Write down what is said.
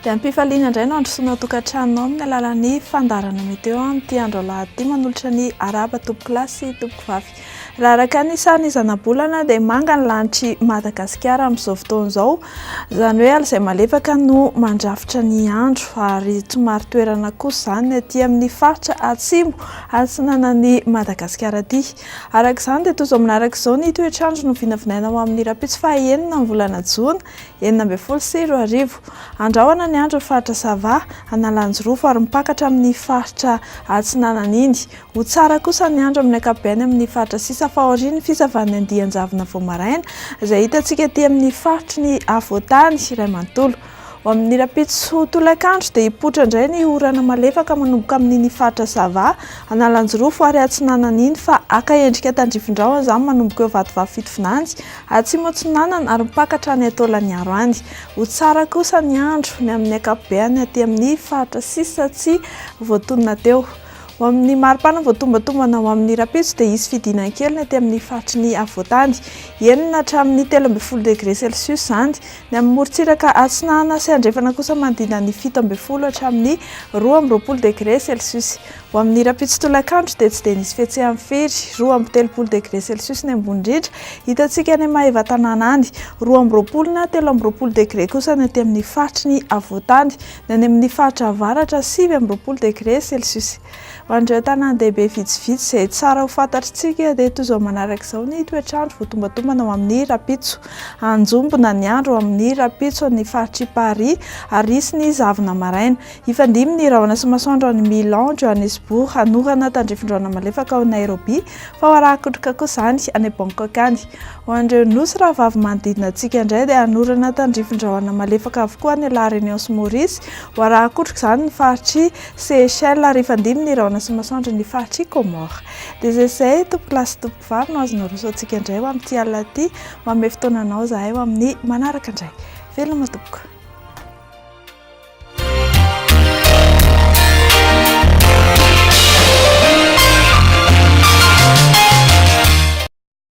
Dia am-pifaliana indray no handrosoana tokantranonao amin'ny alalan'ny fandaharana météo amin'ity andro alahady ity manolotra ny arahaba tompokolahy sy tompokovavy. Raha araka ny sarin'ny zanabolana dia manga ny lanitr'i Madagasikara amin'izao fotoana izao. Izany hoe alizay malefaka no mandrafitra ny andro ary tsy marin-toerana kosa izany ny aty amin'ny faritra atsimo atsinanan'i Madagasikara aty. Araka izany dia toy izao manaraka izao ny toetr'andro no vinavinaina ho amin'ny rahampitso faha enina ny volana jona 2016. Andrahona ny andro ny faritra Sava, Analanjirofo ary mipaka hatramin'ny faritra atsinanana iny. Ho tsara kosa ny andro amin'ny ankapobeny amin'ny faritra sisa fa aorian'ny fisavan'ny andian-javona vao maraina izay hitantsika aty amin'ny faritry ny afovoantany iray manontolo. Ho amin'ny rahampitso tolakandro dia hipoitra indray ny orana malefaka manomboka amin'iny faritra Sava, Analanjirofo ary Atsinanana iny fa haka endrika tandrifin-drahona izany manomboka eo Vatovavy Fitovinany, Atsimo Atsinanana ary mipaka hatrany Taolagnaro any. Ho tsara kosa ny andro ny amin'ny ankapobeny aty amin'ny faritra sisa tsy voatonona teo. Ho amin'ny maripana voatombatombana ho amin'ny rahampitso dia hisy fidinana kely ny aty amin'ny faritry ny afovoantany. Enina hatramin'ny 13 degre celsius izany. Ny amin'ny morontsiraka atsinanana sy andrefana kosa manodidina ny 17 hatramin'ny 22 degre celsius. Ho amin'ny rahampitso tolakandro dia tsy dia nisy fihetsehany firy, 32 degre celsius ny ambony indrindra hitantsika any Maevatanàna any. 22 na 23 degre kosa ny aty amin'ny faritry ny afovoantany. Ny any amin'ny faritra avaratra, 29 degre celsius. Ho an'ireo tanàn-dehibe vitsivitsy izay tsara ho fantatr'tsika dia toy izao manaraka izao ny toetr'andro voatombatombana ho amin'ny rahampitso. Hanjombona ny andro ho amin'ny rahampitso any faritr'i Paris ary hisy ny zavona maraina. Hifandimby ny rahona sy masoandro any Milan, Johannesburg, hanorana tandrifin-drahona malefaka ao Nairobi fa ho arahan-kotroka kosa izany any Bangkok any. Ho an'ireo nosy rahavavy manodidina antsika indray dia hanorana tandrifin-drahona malefaka avokoa any La Réunion sy Maurice. Ho arahan-kotroka izany ny faritr'i Seychelles ary hifandimby ny rahona sy masoandro ny faritr'i Comores. Dia izay izay tompokolahy sy tompokovavy no azo naroso antsika indray ho amin'ity alina ity. Manome fotoana anao izahay ho amin'ny manaraka indray. Veloma tompoko.